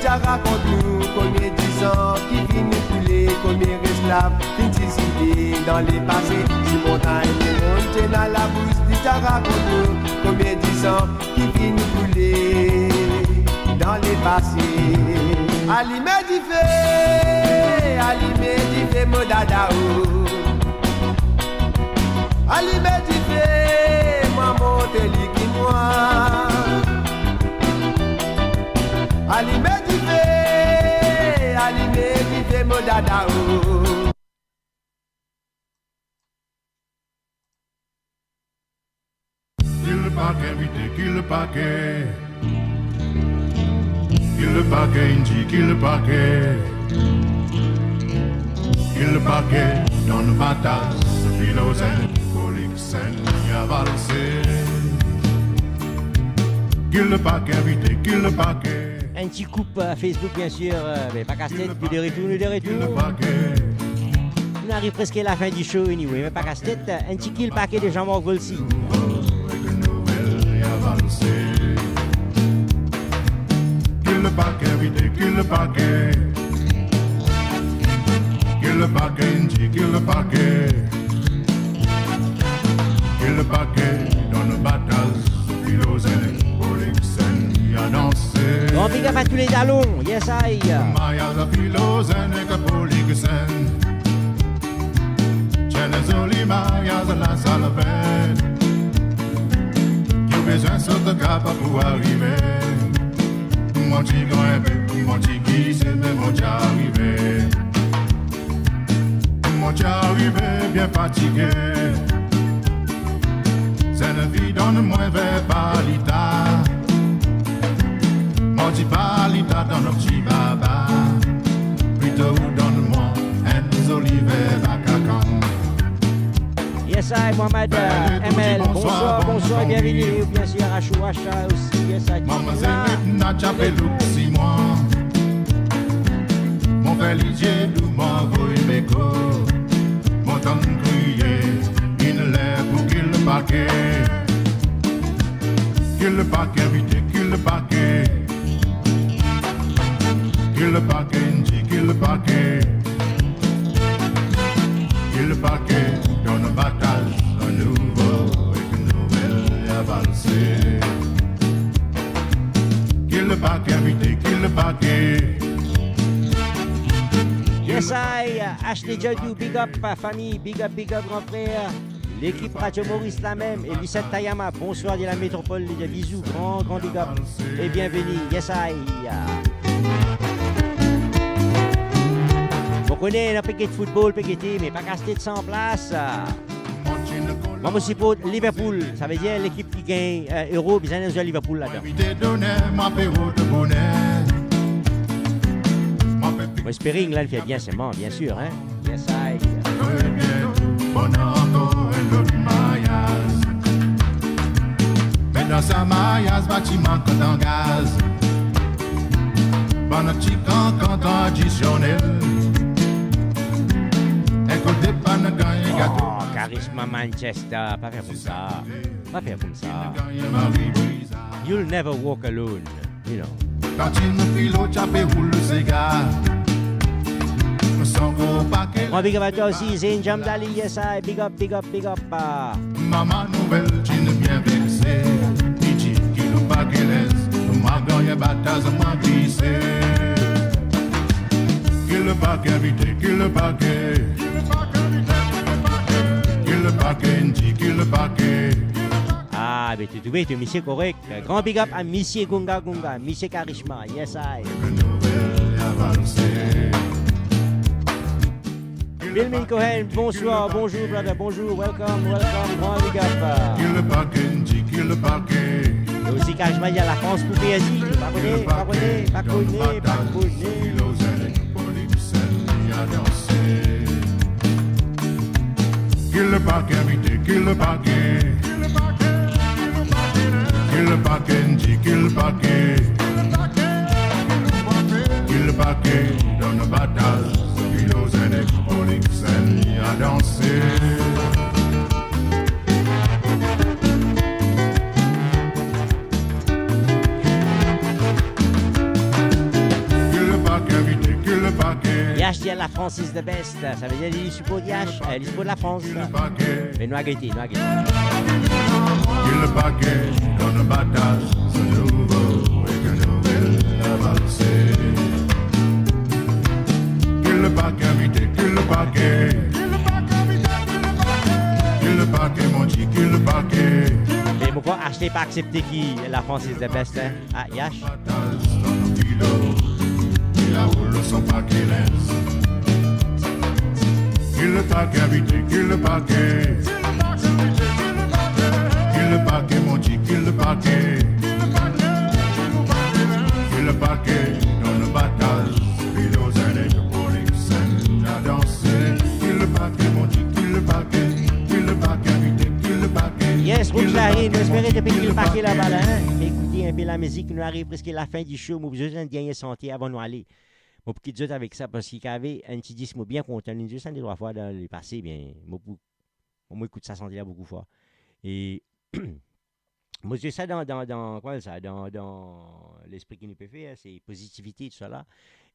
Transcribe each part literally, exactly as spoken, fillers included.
Rakont nou konbien dizan ki finn ekoule, konbien res lav finn sizide dan lepase. Si montagn dimoun ti ena labous, li ti a rakont nou konbien dizan ki finn ekoule dan lepase. Alime dife, alime dife, mo dada o. Alime dife, mwa montre li ki mwa. Alime dife, alime dife, mo dada o. Kill le pake, invite, kill le pake. Kill le pake, inn dir, kill le pake. Kill le pake, dan nou bataz, Philozene, Poliksenn, li a valse. Kill le pake, invite, kill le pake. Enn ti koup, euh, Facebook, bien sir, euh, me pa kas tet, nou de retour, nou de retour. Nou ariv preske lafin di show, anyway, me pa kas tet, euh, enn ti Kill le pake de Jean-Marc Volcy. Kill le pake, invite, kill le pake. Kill le pake, inn dir, kill le pake. Kill le pake, dan nou bataz, Philozene, Poliksenn, li a danse. Gran big up à tous les dalons, yes I. Maryaz Philozene ek Poliksenn. Ti enn zoli maryaz, lasal plen. Ki bizin sot kap pou arive. Mo ti grinpe, mo ti glise, me mo ti arive. Mo ti arive bien fatige. Zennfi donn mwa ver palita. Mo dir palita dan nou ti baba. Plito ou donn mwa enn zoli ver bakakan. Yes I, Mohamed, euh, M L, bonsoir, bonsoir et bienvenue, bien sûr, à Chouacha aussi, yes I, tout le monde là. Manmazel Edna ti ape louk si mwa. Mo fer lizie dou, mo voy beko. Mo tann kriye, inn ler pou Kill le pake. Kill le pake, invite, kill le pake. Kill le pake, inn dir, kill le pake. Kill le pake, dan nou bataz, nouvo ek nouvel avanse. Kill le pake, invite, kill le pake. Yes I, Ashley Jadou, big up, fami, big up, big up, gran frer. Lekip Radio Maurice la mem, e Lucette Tayama, bonsoir de la métropole, li dir bizou, gran, gran big up e bienveni, yes I. Mo kone, ena pe get football, pe gete, me pa kas tet san plas. Mwa, mo siport Liverpool, savedir lekip ki gagn, euh, Euro, bizin zwe Liverpool ladan. Mo espere England fer bien selman, bien sir, hein. Yes I. Tre biento, pou ena ankor enn lot maryaz. Me dan sa maryaz, batiman kant an gaz. Bann ti kankan tradisionel. Enn kote bann gagn gato. Oh, Karishma Manchester, pa fer koumsa. Pa fer koumsa. You'll never walk alone, you know. Kanti nou filo ti ape roul siga. Son gro pake. Gran big up à toi aussi, Zain Jamdali, yes I, big up, big up, big up, ah. Mama nouvel ti bien vexe. Li dir, Kill le pake, lez mwa gagn bataz, mwa glise. Kill le pake, invite, kill le pake. Kill le pake, inn dir, kill le pake. Ah, be to trouve to misie korek. Gran big up à misie Gunga Gunga, misie Karishma, yes I. Wilmin Cohen, bonsoir, bonjour brother, bonjour, welcome, welcome, gran big up. Kill le pake, inn dir, kill le pake. E osi Karishma, li a Lafrans pou perdi, pa kone, pa kone, pa kone, pa kone. Kill le pake, invite, kill le pake. Kill le pake, inn dir, kill le pake. Kill le pake, dan nou bataz, Philozene ek Poliksenn, li a danse. Yash dir la France is the best. Savedir li siport Yash, eh, li siport la France. Me nou a gete, nou a gete. Kill le paquet dans le bataz, c'est nouveau avec une nouvelle avancée. Kill le paquet, invité, kill le paquet. Kill le paquet, mon Dieu, kill le paquet. E mo krwar Ashley pa aksepte ki la France is the best, hein. Ah, Yash. Bataz dans le filo, il a roulé son paquet linge. Kill le paquet, invité, kill le paquet. Kill le paquet, mon Dieu, kill le paquet. Kill le paquet dans le bataz. Filo, Zeneb, Polix, Senn, la danse. Kill le paquet, mon Dieu, kill le paquet. Kill le paquet, invité, kill le paquet. Yes, Rough Larine, nou espere to pe kill le paquet laba la, hein. Ekoute inpe lamizik, nou ariv preske lafin di show. Mo pou zis enn dernie sante avan nou ale. Mo pou kit zot avek sa, parski ave enn ti disk mo bien kontan, nou zis enn de trwa fwa dan lepase, bien, mo pou, mo ekout sa sante la boukou fwa. E mo zis sa dan, dan, dan, kouma sa, dan, dan lespri ki nou pe fer, se pozitivite, tousala.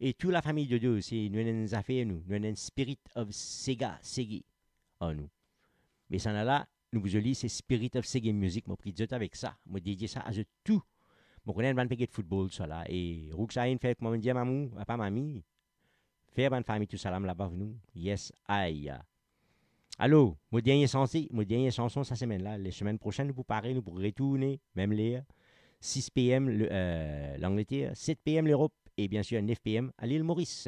E tou lafami Dodo, se nou ena enn zafer, nou, nou ena enn spirit of sega, sege, an nou. Me sannla, nou pou zoli, se Spirit of Sege Music, mo pou kit zot avek sa. Mo dedie sa a zot tou. Mo kone enn bann pe get football, tousala. E Rough Larine fer, kouma mo dir, mamour, apa mami, fer bann fami tousala, mo laba pou nou. Yes, ay. Alor, mo dernie sanse, mo dernie sanson sa semenn la. Lesemenn prosenn, nou pou pare, nou pou retourne, mem ler, sis P M le, eh, Langleter, set P M Lerop, e biensir nef P M a Lil Moris.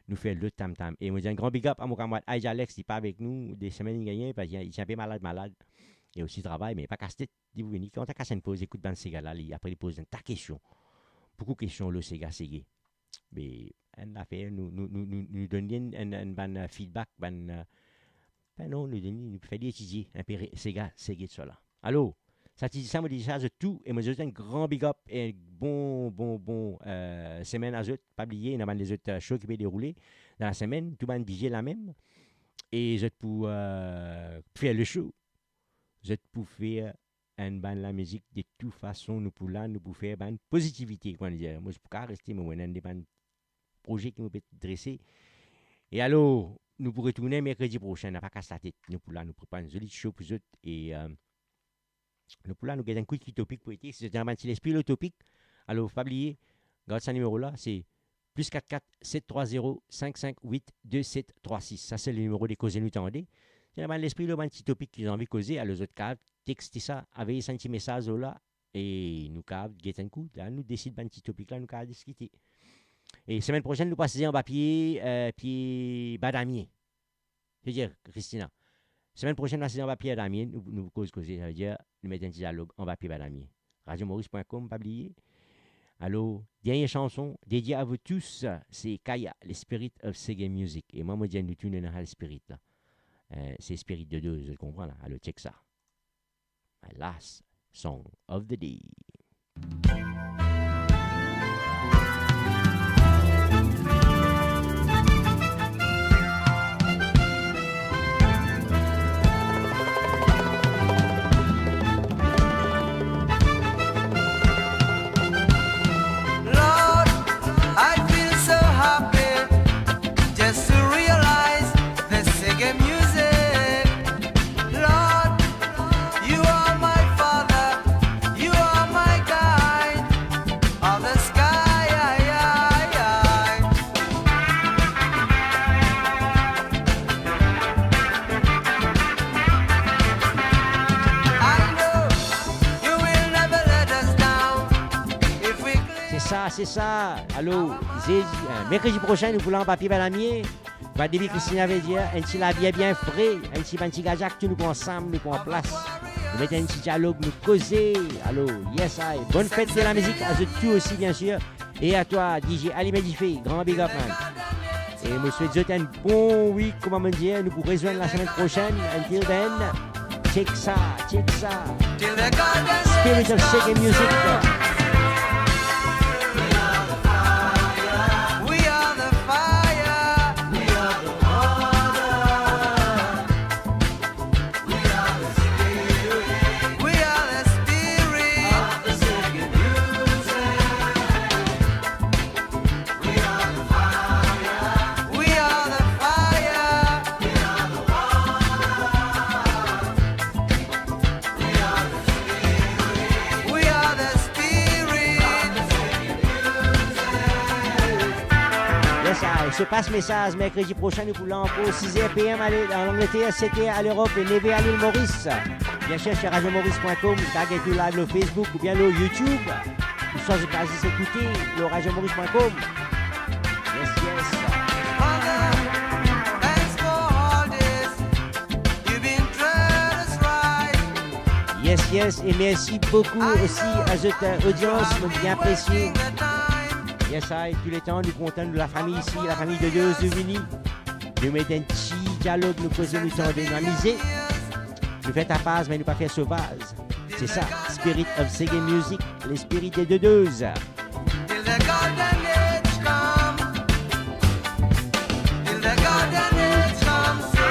Nou fer lot tam tam. E mo dir enn gran big up a mo kamarad Aij Alex, li pa avek nou, de semenn li gagn, parski li ti inpe malad, malad. E osi travay, me pa kas tet, li pou vini. Kan li kas enn poz, ekout bann sega la, li, apre li poz enn ta kestion. Boukou kestion lor sega, sege. Me enn zafer, nou, nou, nou, nou, nou donn li enn, enn, enn bann, eh, feedback, bann, eh, ben non, nou, nou, nou fer li etidie inpe re-, sega, sege tousala. Alor, sa ti di sa, mo dir sa zot tou, e mo zot enn gran big up, e bon, bon, bon, eh, semenn a zot. Pa bliye, ena bann lezot, eh, show ki pe deroule dan lasemenn, tou bann D J la mem, e zot pou, eh, fer le show. Zot pou fer enn bann lamizik, de tou fason, nou pou la, nou pou fer bann pozitivite, kouma dir. Mo, zot pou kav reste, mo, mo ena enn de bann proze ki mo pe drese. E alor, nou pou retourne merkredi prosenn, napa kas latet. Nou pou la, nou prepar enn zoli show pou zot e, eh, nou pou la, nou get enn kou ki topik pou ete. Si zot ena bann ti lespri lor topik, alor pa bliye, gard sa nimero la, se plis kat kat set trwa zero sink sink wit de set trwa sis. Sa se le nimero de Koze Nou Tande. Si ena bann lespri lor bann ti topik ki zot anvi koze, alor zot kav texte sa, avoy sa enn ti mesaz lor la, e nou kav get enn kou, la nou desid bann ti topik la, nou kav diskite. E semenn prosenn, nou pou asize anba pie, eh, pie badamie. Savedir, Christina, semenn prosenn, nou asize anba pie badamie, nou, nou koz koze, savedir, nou met enn ti dialog anba pie badamie. Radio Maurice point com, pa bliye. Alor, dernie sanson, dedie a vous tous, se Kaya, le Spirit of Sege Music. E mwa, mo dir nou tou nou ena sa spirit la. Eh, se spirit Dodo, zot konpran la. Alor, check sa. My last song of the day. Lord, I feel so happy just to realize the sege music. Lord, you are my father, you are my guide of the sky. I know you will never let us down if we cling. Se sa, se sa. Alor, zedi, eh, merkredi prosenn, nou pou la anba pie badamie. Bann debi Christina ve dir, enn ti labier bien fre, enn ti, bann ti gazak, tou nou pran ansam, nou pran plas. Nou met enn ti dialog, nou koze. Alor, yes I. Bonn fet de lamizik a zot tou osi, biensir. E a twa, D J Alime Dife, gran big up, man. E mo swet zot enn bon week, kouma mo dir, nou pou rezwenn lasemenn prosenn. Until then, check sa, check sa. Spirit of Sege Music. Sa, so pas mesaz, merkredi prosin, nou pou la ankor, sis er PM ale, an Langleter, set er a Lerop e nef er a Lil Moris. Bien sir, sir radio moris point com, ou kapav get nou live lor Facebook oubien lor YouTube. Ouswa zot kapav zis ekoute lor radio moris point com. Yes, yes. Yes, yes, e mersi boukou osi a zot, eh, odians, mo bien apresie. Yes, I, touletan nou kontan, nou lafami isi, lafami Dodooz, nou vini. Nou met enn ti dialog, nou koze, nou tande, nou amize. Nou fer tapaz, me nou pa fer sovaz. Se sa, Spirit of Sege Music, lespri de Dodooz. Till the golden age come. Till the golden age come, so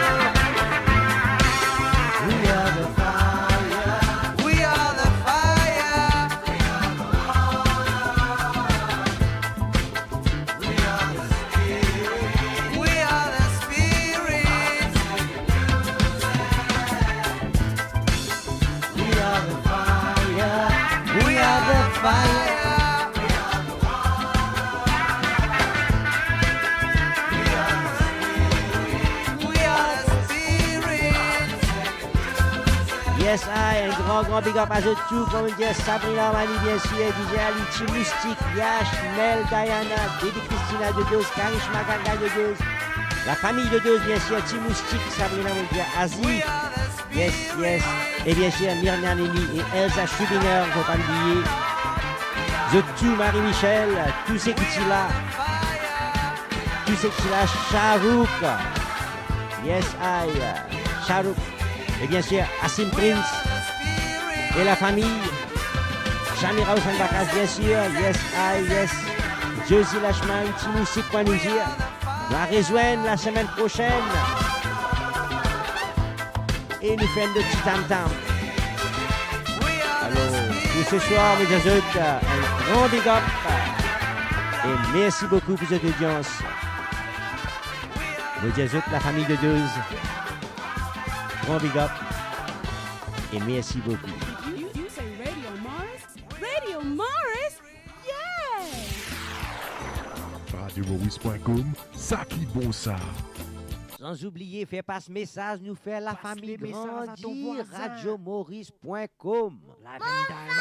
we are the fire. We are the fire. We are the fire. We are the spirit. We are the spirit. We are the fire. We are the fire. We are the spirit. We are the spirit. Yes, I, enn gran, gran big up a zot tou, kouma dir Sabrina Mani, bien sir, DJ Ali, Ti Moustik, Yash, Mel, Diana, Baby Christina, Dodooz, Karishma Ganga, Dodooz, lafami Dodooz, bien sir, Ti Moustik, Sabrina, mon dir, Azi, yes, yes, e bien sir, Myrna Nini e Elsa Schubinger, fo pa bliye zot tou, Marie Michel, tou seki ti la, tou seki ti la, Shahrukh, yes, I, Shahrukh, e bien sir, Asim Prince e lafami, Shamira Hussain Bakas, bien sir, yes, I, yes, Josie Lachman, Ti Moustik, kouma nou dir, nou a rezwenn lasemenn prosenn e nou fer enn lot ti tam tam. Alor, pou seswar, mo dir zot, enn gran big up e mersi boukou pou zot odians. Mo dir zot, lafami Dodooz, gran big up e mersi boukou. You, you say Radio Morris? Radio Morris? Yeah! radio moris point com, sa ki bon sa. San oubliye fer pas mesaz, nou fer lafami grandi, radio moris point com. Pas le message à ton voisin.